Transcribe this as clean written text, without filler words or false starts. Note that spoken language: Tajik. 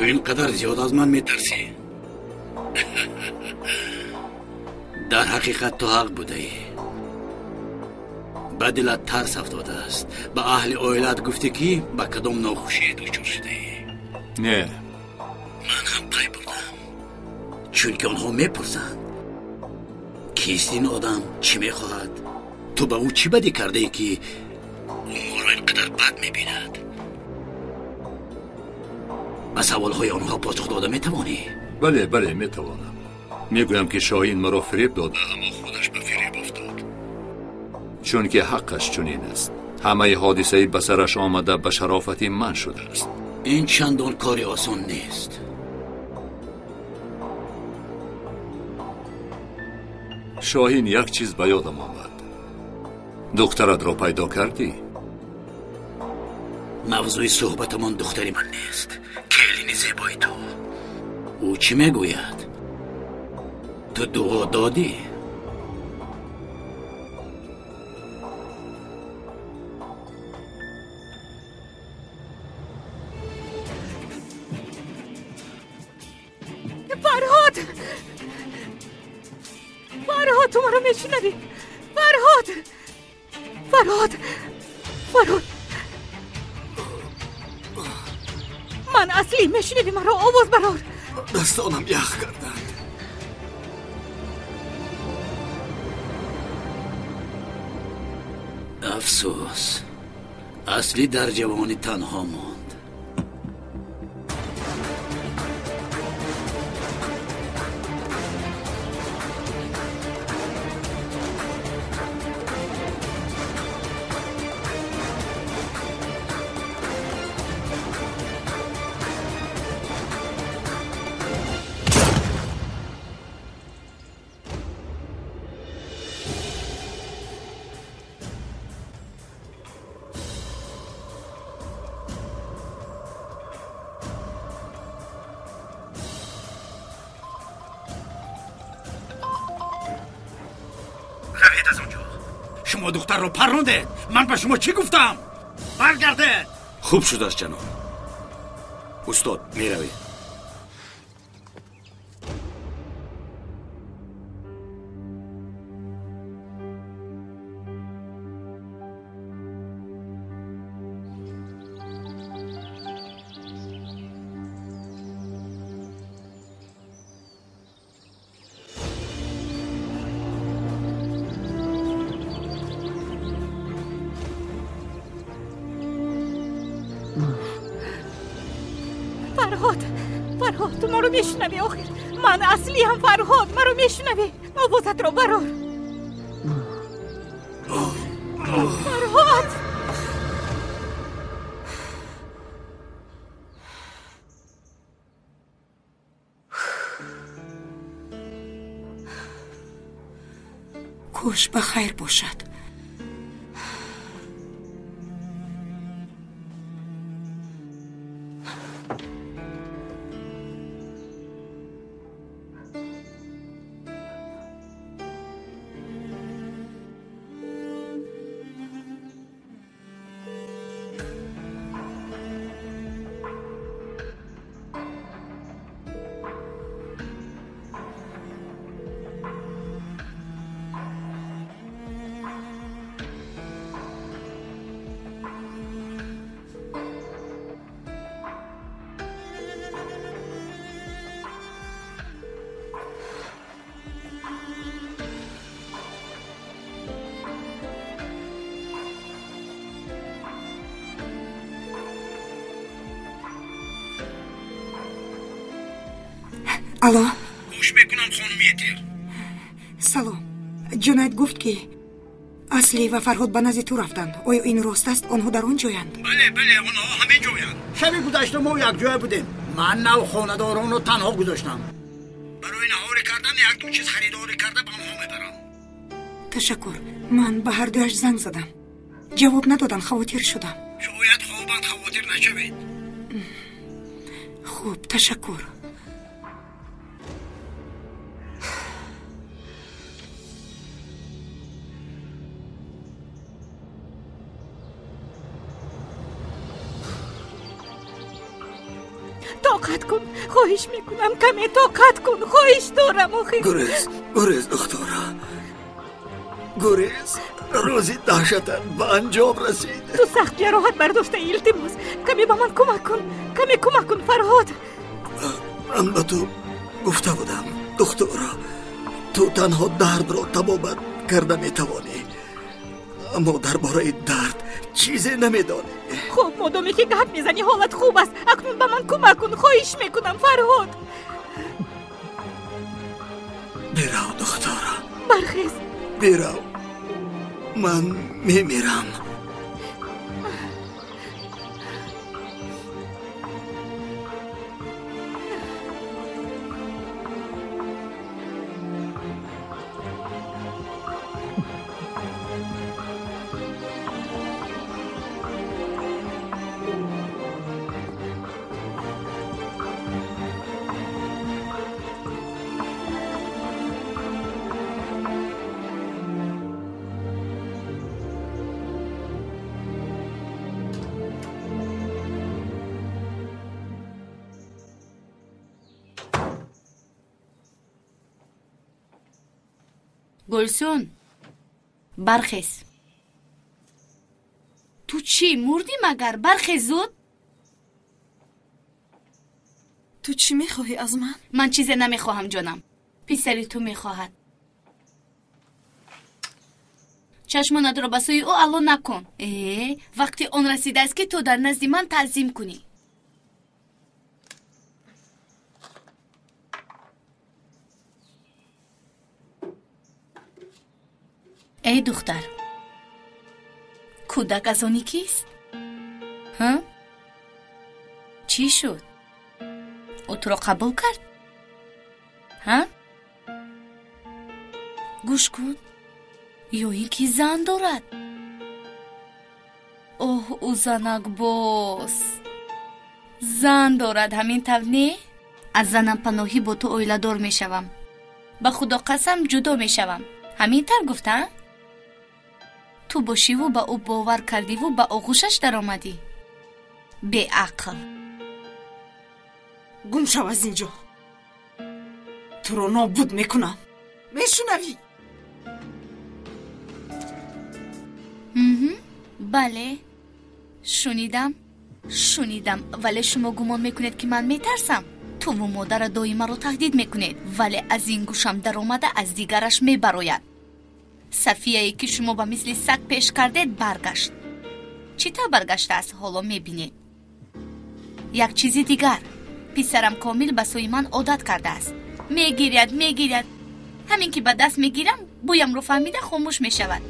Ту ин қадар зиёд аз ман метарсӣ? Дар ҳақиқат ту ҳақ будаӣ. Ба дилат тарс афтодааст. Ба аҳли оилаат гуфтӣ, ки ба кадом нохушие дучор шудаӣ? Не. Ман ҳам пай бурдам, чунки онҳо мепурсанд, кист ин одам, чӣ мехоҳад? Ту ба ӯ чӣ бадӣ кардаӣ, ки ӯ моро ин қадар бад мебинад? Ба саволҳои онҳо посух дода метавонӣ? Бале, бале, метавонам. Мегӯям, ки Шоҳин маро фиреб дода, аммо худаш ба фиреб афтод, чунки ҳаққаш чунин аст. Ҳамаи ҳодисаи ба сараш омада ба шарофати ман шудааст. Ин чандон кори осон нест. Шоҳин, як чиз ба ёдам омад. Духтаратро пайдо кардӣ? Мавзӯи суҳбатамон духтари ман нест, келини зебои ту. Ӯ чӣ мегӯяд? Ту дуо додӣ? Фарҳод, Фарҳод, ту маро мешунавӣ? Фарҳод, Фарҳод, Фарҳод, ман Аслӣ, мешунавӣ маро? Овоз барор. Дастонам ях карданд. Афсӯс, Аслӣ дар ҷавонӣ танҳо монд. Шумо духтарро паррондед. Ман ба шумо чӣ гуфтам? Баргардед. Хуб шудааст, ҷаноб. Устод, меравед. Фарҳод, Фарҳод, ту маро мешунавӣ охир? Ман Аслиам, Фарҳод, маро мешунавӣ? Овозатро барор. Фарҳод! Кош ба хайр бошад. Алло. Гӯш мекунам, хонум Етер. Салом. Ҷунайд гуфт, ки Аслӣ ва Фарҳод ба назди ту рафтанд. Оё ин рост аст? Онҳо дар он ҷоянд? Бале, бале, онҳо ҳамин ҷоянд. Шаби гузашта мо якҷоя будем. Ман нав хонадоронро танҳо гузоштам. Барои наҳорӣ кардан якду чиз харидорӣ карда ба онҳо мебарам. Ташаккур. Ман ба ҳардуяш занг задам, ҷавоб надоданд, хавотир шудам. Шояд хобанд, хавотир нашавед. Хуб, ташаккур. То Тоқат кун, хоҳиш мекунам, каме тоқат кун, хоҳиш дорам охир. Гурез, гурез духтара, гурез. Рӯзи даҳшатат ба анҷом расид. Ту сахт ҷароҳат бардоштаӣ, илтимос, каме ба ман кӯмак кун, каме кӯмак кун Фарҳод. Ман ба ту гуфта будам духтара, ту танҳо дардро табобат карда метавонӣ, аммо дар бораи дард чизе намедонӣ. Хуб, модоме ки гап мезанӣ ҳолат хуб аст. Акнун ба ман кӯмак кун, хоҳиш мекунам Фарҳод. Бирав духтара. Бархез. Бирав, ман мемирам. Гулсун, бархез. Ту чӣ, мурдӣ магар? Бархез зуд. Ту чӣ мехоҳӣ аз ман? Ман чизе намехоҳам ҷонам. Писари ту мехоҳад. Чашмонатро ба сӯи ӯ алло накун. Вақти он расидааст ки ту дар назди ман таъзим кунӣ. Эй духтар, кӯдак аз они кист? Ҳа? Чӣ шуд? Ӯ туро қабул кард? Ҳа? Гӯш кун, ё ин ки зан дорад? Оҳ, ӯ занак боз зан дорад, ҳамин тавр не? Аз занам паноҳӣ бо ту оиладор мешавам. Ба худо қасам ҷудо мешавам. Ҳамин тавр гуфта? Ту бошиву ба ӯ бовар кардиву ба оғӯшаш даромадӣ. Беақл. Гум шав аз ин ҷо. Туро нобуд мекунам. Мешунавӣ? Бале, шунидам, шунидам. Вале шумо гумон мекунед ки ман метарсам? Туву модара доимаро таҳдид мекунед, вале аз ин гӯшам даромада аз дигараш мебарояд. Сафияе ки шумо ба мисли саг пеш кардед баргашт. Чӣ тавр баргаштааст, ҳоло мебинед. Як чизи дигар. Писарам Комил ба сӯи ман одат кардааст. Мегиряд, мегиряд. Ҳамин ки ба даст мегирам, бӯямро фаҳмида хомӯш мешавад.